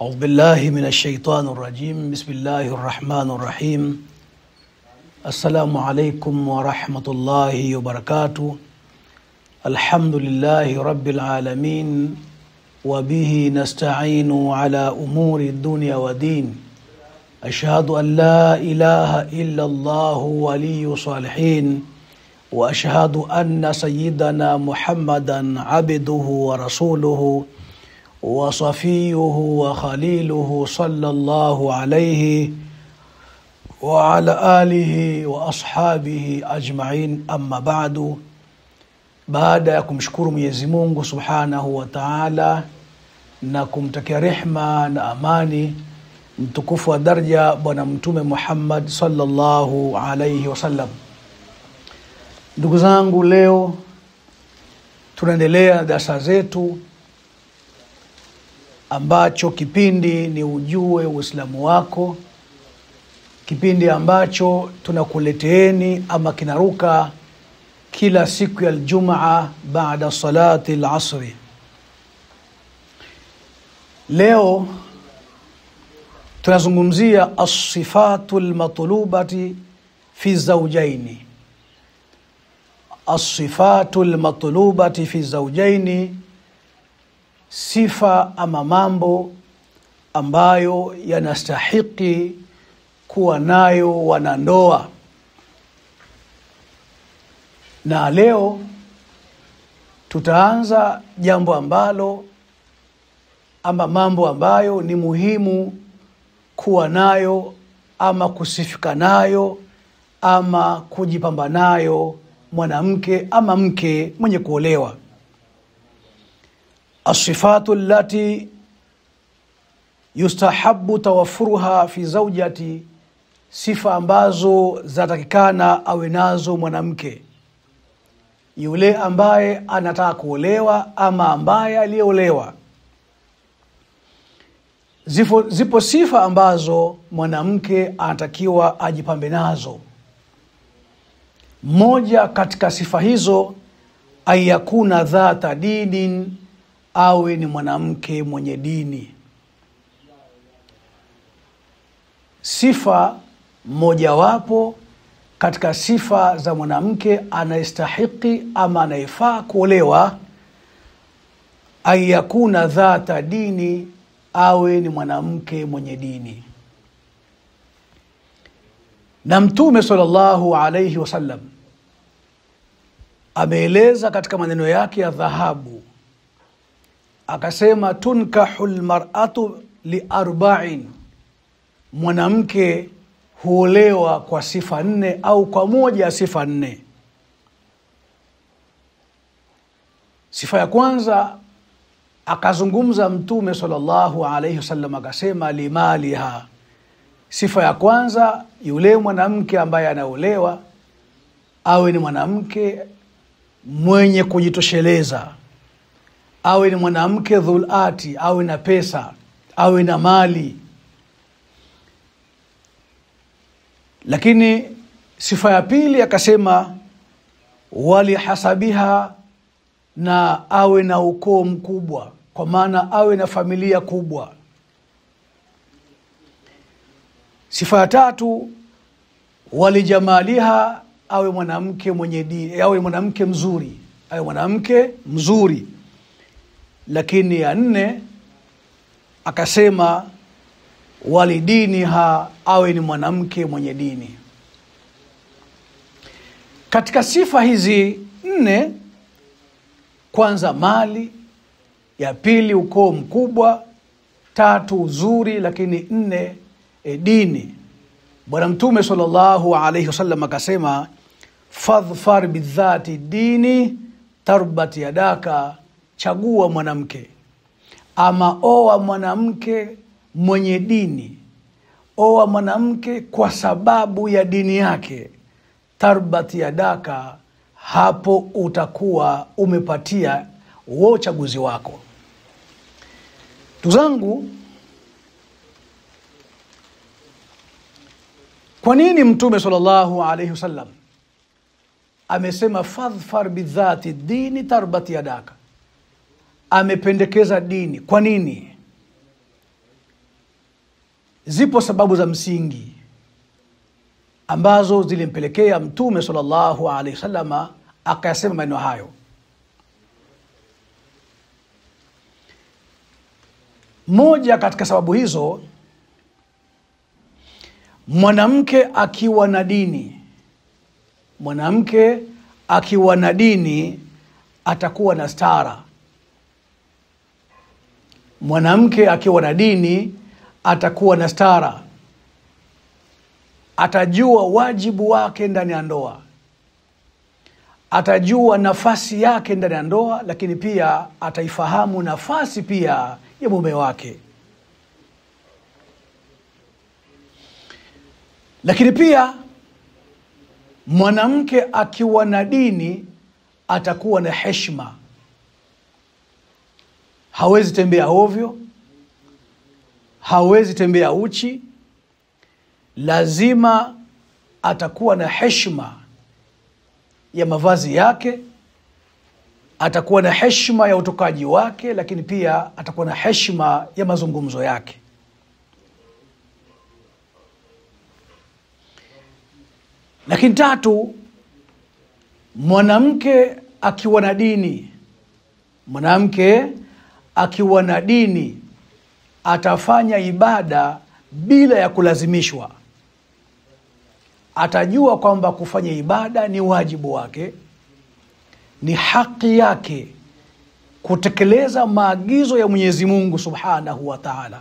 أعوذ بالله من الشيطان الرجيم. بسم الله الرحمن الرحيم. السلام عليكم ورحمة الله وبركاته. الحمد لله رب العالمين، وبه نستعين على أمور الدنيا ودين. أشهد أن لا إله إلا الله ولي صالحين، وأشهد أن سيدنا محمدا عبده ورسوله وصفيه وخليله صلى الله عليه وعلى آله وأصحابه أجمعين. أما بعد، baada ya kumshukuru Mwenyezi Mungu Subhanahu wa Ta'ala na kumtakia rehma na amani mtukufu wa daraja Bwana Mtume Muhammad sallallahu alayhi wasallam. Ndugu zangu, leo tunaendelea na darasa zetu ambacho kipindi ni Ujue Uislamu Wako, kipindi ambacho tunakuleteeni ama kinaruka kila siku ya Ijumaa baada salati al-asri. Leo tunazungumzia as-sifatul matlubati fi zawjaini. As-sifatul matlubati fi zawjaini, sifa ama mambo ambayo yanastahiki kuwa nayo wanandoa. Na leo tutaanza jambo ambalo ama mambo ambayo ni muhimu kuwa nayo ama kusifika nayo ama kujipamba nayo mwanamke ama mke mwenye kuolewa. Asifatu allati yustahabbu tawaffuruha fi zawjati, sifa ambazo zatakikana awe nazo mwanamke yule ambaye anataka kuolewa ama ambaye aliolewa. Zipo sifa ambazo mwanamke anatakiwa ajipambe nazo. Moja katika sifa hizo, ayakuna dhata dinin, awe ni mwanamke mwenye dini. Sifa mojawapo katika sifa za mwanamke anayestahiki ama anayefaa kuolewa, ayakuna dhata dini, awe ni mwanamke mwenye dini. Na Mtume sallallahu alayhi wasallam ameeleza katika maneno yake ya dhahabu, akasema tunkahul mar'atu li arba'in, mwanamke huolewa kwa sifa nne au kwa moja ya sifa nne. Sifa ya kwanza akazungumza Mtume sallallahu alayhi wasallam akasema limaliha. Sifa ya kwanza, yule mwanamke ambaye anaolewa awe ni mwanamke mwenye kujitosheleza, awe ni mwanamke dhulati, awe na pesa, awe na mali. Lakini sifa ya pili akasema walihasabiha, na awe na ukoo mkubwa, kwa maana awe na familia kubwa. Sifa ya tatu walijamaliha, awe mwanamke mwenye dini, awe mwanamke mzuri, awe mwanamke mzuri. Lakini ya nne akasema walidiniha, awe ni mwanamke mwenye dini. Katika sifa hizi nne, kwanza mali, ya pili ukoo mkubwa, tatu uzuri, lakini nne dini. Bwana Mtume sallallahu alayhi wasallam akasema fadhfar bidhati dini tarbati yadaka, chagua mwanamke ama oa mwanamke mwenye dini, oa mwanamke kwa sababu ya dini yake, tarbati yadaka, hapo utakuwa umepatia huo uchaguzi wako. Ndugu zangu, kwa nini Mtume sallallahu alayhi wasallam amesema fadhfar bidhati dini tarbati yadaka? Amependekeza dini. Kwa nini? Zipo sababu za msingi ambazo zilimpelekea Mtume sallallahu alaihi wasallam akayasema maneno hayo. Moja katika sababu hizo, mwanamke akiwa na dini, mwanamke akiwa na dini atakuwa na stara. Mwanamke akiwa na dini atakuwa na stara, atajua wajibu wake ndani ya ndoa, atajua nafasi yake ndani ya ndoa, lakini pia ataifahamu nafasi pia ya mume wake. Lakini pia mwanamke akiwa na dini atakuwa na heshima, hawezi tembea ovyo, hawezi tembea uchi, lazima atakuwa na heshima ya mavazi yake, atakuwa na heshima ya utokaji wake, lakini pia atakuwa na heshima ya mazungumzo yake. Lakini tatu, mwanamke akiwa na dini, mwanamke akiwa na dini atafanya ibada bila ya kulazimishwa. Atajua kwamba kufanya ibada ni wajibu wake, ni haki yake kutekeleza maagizo ya Mwenyezi Mungu Subhanahu wa Ta'ala.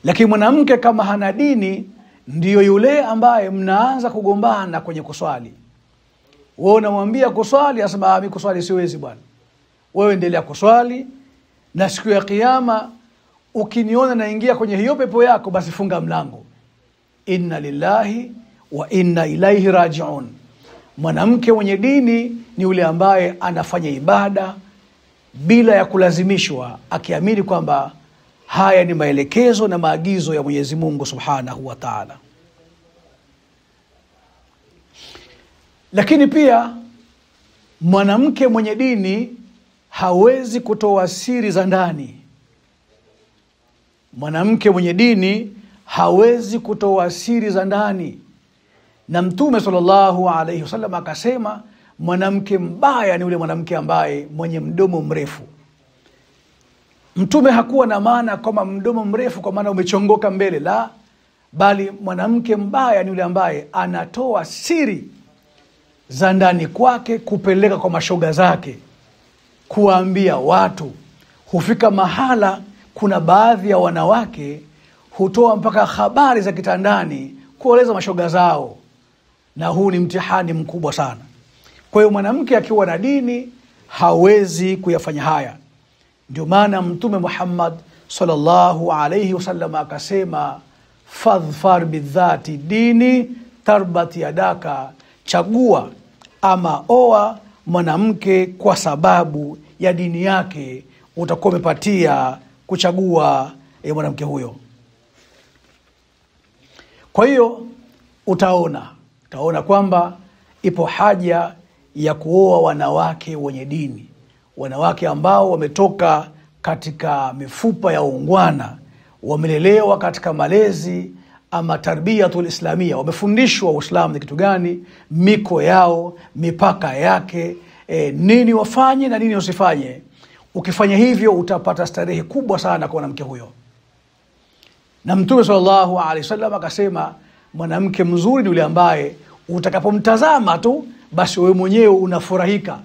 Lakini mwanamke kama hana dini ndiyo yule ambaye mnaanza kugombana kwenye kuswali. Wewe unamwambia kuswali, asema mimi kuswali siwezi bwana. Wewe endelea kuswali, na siku ya kiyama ukiniona naingia kwenye hiyo pepo yako basi funga mlango. Inna lillahi wa inna ilaihi rajiun. Mwanamke mwenye dini ni yule ambaye anafanya ibada bila ya kulazimishwa, akiamini kwamba haya ni maelekezo na maagizo ya Mwenyezi Mungu Subhanahu wa Ta'ala. Lakini pia mwanamke mwenye dini hawezi kutoa siri za ndani. Mwanamke mwenye dini hawezi kutoa siri za ndani. Na Mtume sallallahu alaihi wasallam akasema mwanamke mbaya ni yule mwanamke ambaye mwenye mdomo mrefu. Mtume hakuwa na maana kama mdomo mrefu kwa maana umechongoka mbele, la, bali mwanamke mbaya ni yule ambaye anatoa siri za ndani kwake kupeleka kwa mashoga zake, kuambia watu. Hufika mahala kuna baadhi ya wanawake hutoa mpaka habari za kitandani kueleza mashoga zao, na huu ni mtihani mkubwa sana. Kwa hiyo mwanamke akiwa na dini hawezi kuyafanya haya. Ndio maana Mtume Muhammad sallallahu alayhi wasallam akasema, fadhfar bidhati dini tarbat yadaka, chagua ama oa mwanamke kwa sababu ya dini yake, utakuwa umepatia kuchagua mwanamke huyo. Kwa hiyo utaona kwamba ipo haja ya kuoa wanawake wenye dini, wanawake ambao wametoka katika mifupa ya ungwana, wamelelewa katika malezi ama tarbiyatul islamia, wamefundishwa Uislamu ni kitu gani, miko yao, mipaka yake, nini wafanye na nini wasifanye. Ukifanya hivyo utapata starehe kubwa sana kwa mwanamke huyo. Na Mtume sallallahu alaihi wasallam akasema mwanamke mzuri ni yule ambaye utakapomtazama tu basi wewe mwenyewe unafurahika.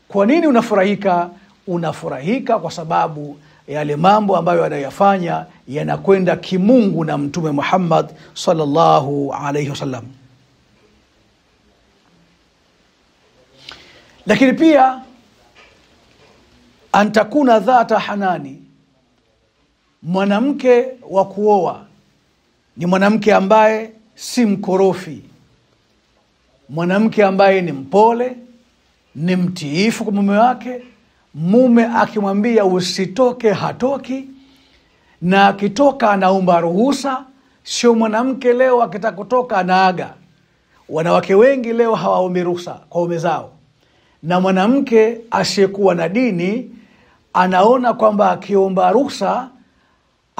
Kwa nini unafurahika? Unafurahika kwa sababu yale mambo ambayo anayafanya yanakwenda kimungu na Mtume Muhammad sallallahu alaihi wasallam. Lakini pia antakuna dhata hanani, mwanamke wa kuoa ni mwanamke ambaye si mkorofi, mwanamke ambaye ni mpole, ni mtiifu kwa mume wake. Mume akimwambia usitoke hatoki, na akitoka anaomba ruhusa. Sio mwanamke leo akitaka kutoka anaaga. Wanawake wengi leo hawaombi ruhusa kwa ume zao. Na mwanamke asiyekuwa na dini anaona kwamba akiomba ruhusa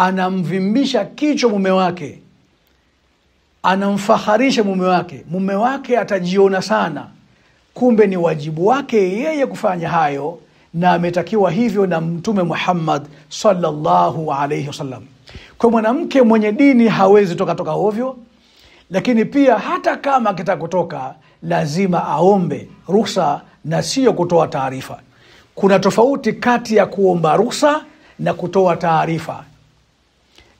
anamvimbisha kichwa mume wake, anamfaharisha mume wake, mume wake atajiona sana, kumbe ni wajibu wake yeye kufanya hayo, na ametakiwa hivyo na Mtume Muhammad sallallahu alaihi wasallam. Kwa mwanamke mwenye dini hawezi toka toka ovyo, lakini pia hata kama akitaka kutoka lazima aombe ruhusa na sio kutoa taarifa. Kuna tofauti kati ya kuomba ruhusa na kutoa taarifa.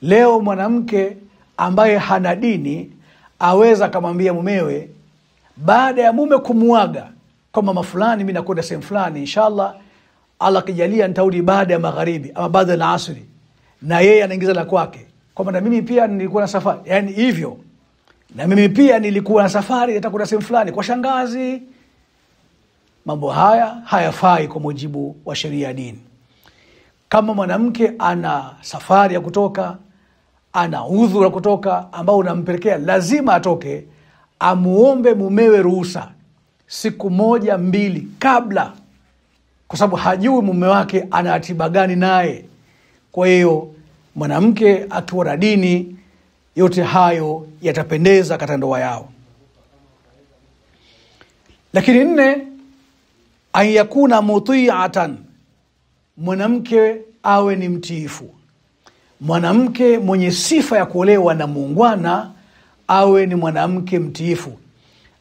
Leo mwanamke ambaye hana dini aweza akamwambia mumewe baada ya mume kumuaga kwa mama fulani, mimi nakwenda sehemu fulani, inshallah Allah akijalia nitarudi baada ya magharibi ama baada ya asri, na yeye anaingiza la kwake kwamba na mimi pia nilikuwa na safari, yani hivyo, na mimi pia nilikuwa na safari nitakwenda sehemu fulani kwa shangazi. Mambo haya hayafai kwa mujibu wa sheria ya dini. Kama mwanamke ana safari ya kutoka, ana udhuru wa kutoka ambao unampelekea lazima atoke, amuombe mumewe ruhusa siku moja mbili kabla, kwa sababu hajui mume wake ana ratiba gani naye. Kwa hiyo mwanamke akiwa na dini, yote hayo yatapendeza katika ndoa yao. Lakini nne, an yakuna muti'atan, mwanamke awe ni mtiifu. Mwanamke mwenye sifa ya kuolewa na muungwana awe ni mwanamke mtiifu.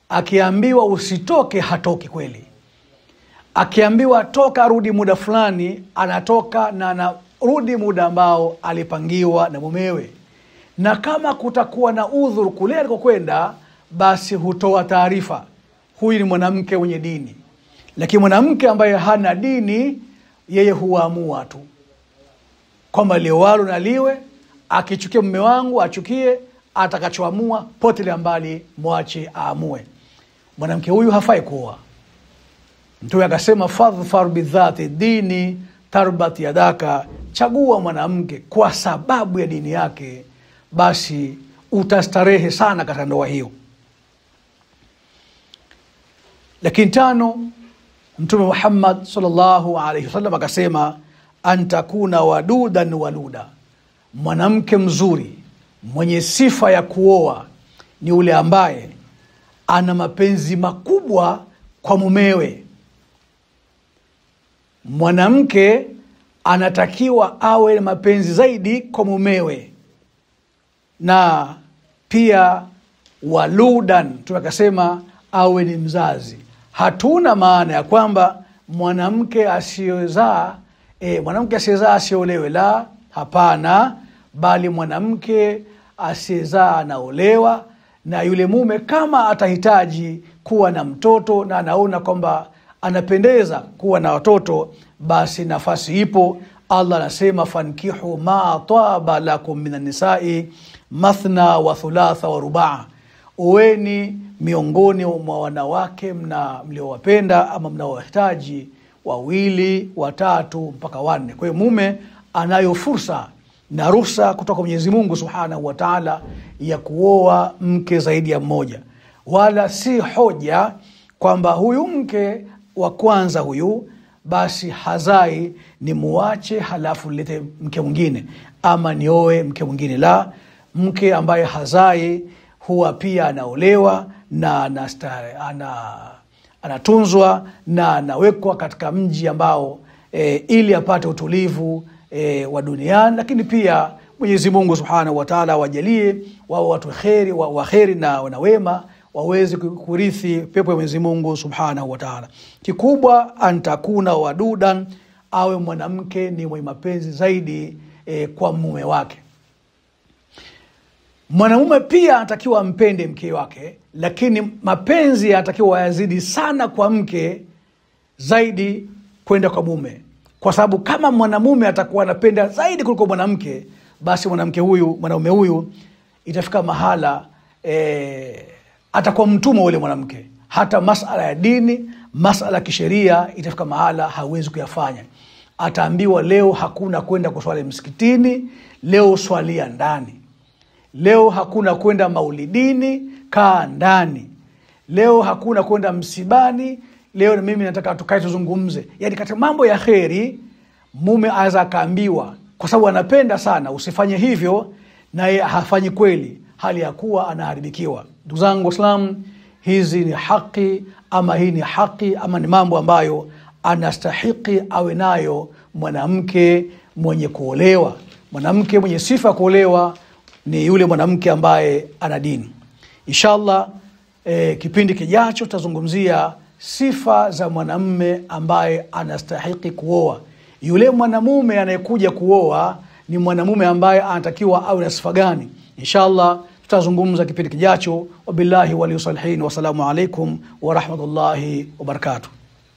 Akiambiwa usitoke hatoki kweli, akiambiwa toka rudi muda fulani anatoka na anarudi muda ambao alipangiwa na mumewe. Na kama kutakuwa na udhuru kule alikokwenda, basi hutoa taarifa. Huyu ni mwanamke mwenye dini. Lakini mwanamke ambaye hana dini, yeye huamua tu kwamba liwalo na liwe, akichukia mume wangu achukie, atakachoamua potelea mbali, mwache aamue. Mwanamke huyu hafai kuoa. Mtume akasema fadhfar bidhati dini tarbat yadaka, chagua mwanamke kwa sababu ya dini yake, basi utastarehe sana katika ndoa hiyo. Lakini tano, Mtume Muhammad sallallahu alaihi wasallam akasema antakuna wadudan waluda, mwanamke mzuri mwenye sifa ya kuoa ni ule ambaye ana mapenzi makubwa kwa mumewe. Mwanamke anatakiwa awe na mapenzi zaidi kwa mumewe, na pia waludan, tunakasema awe ni mzazi. Hatuna maana ya kwamba mwanamke asiyezaa mwanamke asiyezaa asiolewe, la, hapana, bali mwanamke asiyezaa anaolewa, na yule mume kama atahitaji kuwa na mtoto na anaona kwamba anapendeza kuwa na watoto, basi nafasi ipo. Allah anasema fankihu ma taba lakum minan nisai mathna wa thulatha wa rubaa, oweni miongoni mwa wanawake mliowapenda ama mnaowahitaji, wawili, watatu mpaka wanne. Kwa hiyo mume anayo fursa na ruhusa kutoka Mwenyezi Mungu Subhanahu wa Ta'ala ya kuoa mke zaidi ya mmoja, wala si hoja kwamba huyu mke wa kwanza huyu basi hazai, ni muache halafu nilete mke mwingine ama nioe mke mwingine. La, mke ambaye hazai huwa pia anaolewa na anatunzwa na anawekwa katika mji ambao ili apate utulivu wa duniani, lakini pia Mwenyezi Mungu Subhanahu wa Ta'ala wajalie wao watu kheri wa kheri na wema waweze kurithi pepo ya Mwenyezi Mungu Subhanahu wa Ta'ala. Kikubwa antakuna wadudan, awe mwanamke ni mwenye mapenzi zaidi kwa mume wake. Mwanamume pia anatakiwa ampende mke wake, lakini mapenzi yanatakiwa yazidi sana kwa mke zaidi kwenda kwa mume, kwa sababu kama mwanamume atakuwa anapenda zaidi kuliko mwanamke, basi mwanamke huyu, mwanaume huyu itafika mahala atakuwa mtumwa ule mwanamke. Hata masala ya dini, masala ya kisheria itafika mahala hawezi kuyafanya. Ataambiwa leo hakuna kwenda kuswali msikitini, leo swalia ndani. Leo hakuna kwenda maulidini, kaa ndani. Leo hakuna kwenda msibani, leo na mimi nataka tukae tuzungumze. Yaani katika mambo ya kheri mume aweza akaambiwa kwa sababu anapenda sana. Usifanye hivyo, naye hafanyi kweli, hali ya kuwa anaharibikiwa. Ndugu zangu Waislamu, hizi ni haki ama hii ni haki ama ni mambo ambayo anastahiki awe nayo mwanamke mwenye kuolewa. Mwanamke mwenye sifa ya kuolewa ni yule mwanamke ambaye ana dini. Inshallah, kipindi kijacho tutazungumzia sifa za mwanamume ambaye anastahiki kuoa. Yule mwanamume anayekuja kuoa ni mwanamume ambaye anatakiwa awe na sifa gani? Inshallah tutazungumza kipindi kijacho. Wabillahi waliyu salihin, wassalamu alaikum warahmatullahi wabarakatuh.